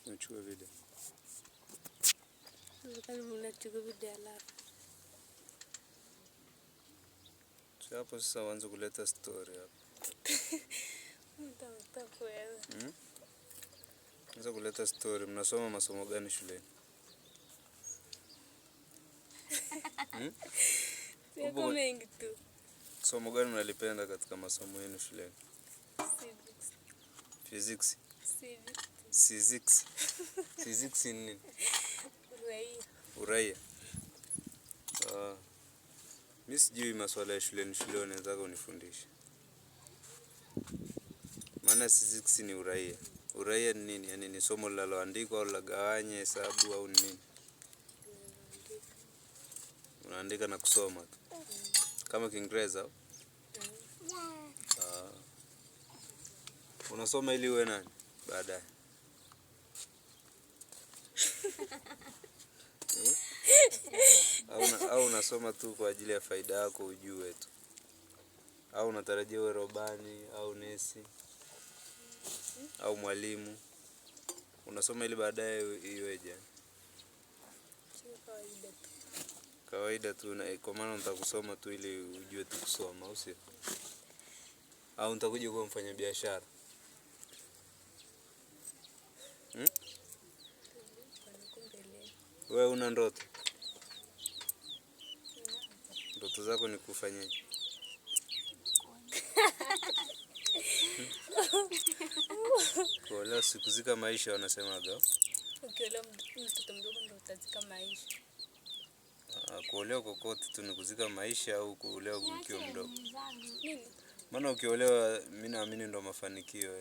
Nachukua video. Unachukua video alafu. Si hapo sasa uanze kuleta story hapo. Utakuelewa. Hmm? Anza kuleta story. Mnasoma masomo gani shuleni? Hmm? Yako mengi tu. Somo gani mnalipenda katika masomo yenu shuleni? Civics. Physics. Civics. Physics. Physics ni nini? Uraia. Uraia. Ah. Mi sijui maswala ya shuleni shuleni, nataka unifundishe. Maana physics ni uraia. Uraia ni nini? Yaani ni somo linaloandikwa au linagawanya hesabu au ni nini? Unaandika na kusoma tu. Kama Kiingereza au? Ah. Unasoma ili uwe nani baadaye? Eh? Au unasoma tu kwa ajili ya faida yako ujue tu? Au unatarajia uwe robani au nesi au mwalimu? Unasoma ili baadaye iweje? Sio kawaida tu. Kawaida tu, na kwa maana unataka kusoma tu ili ujue tu kusoma, au sio? Au nitakuja kuwa mfanyabiashara? Hmm? Huko mbeleni. Wewe una ndoto? Ndoto zako ni kufanyaje? Kuolewa si kuzika maisha wanasemaga. Ukiolewa mtoto mdogo ndo utazika maisha. Ah, kuolewa kokote tu ni kuzika maisha au kuolewa ukiwa mdogo? Nini? Maana ukiolewa mimi naamini ndo mafanikio.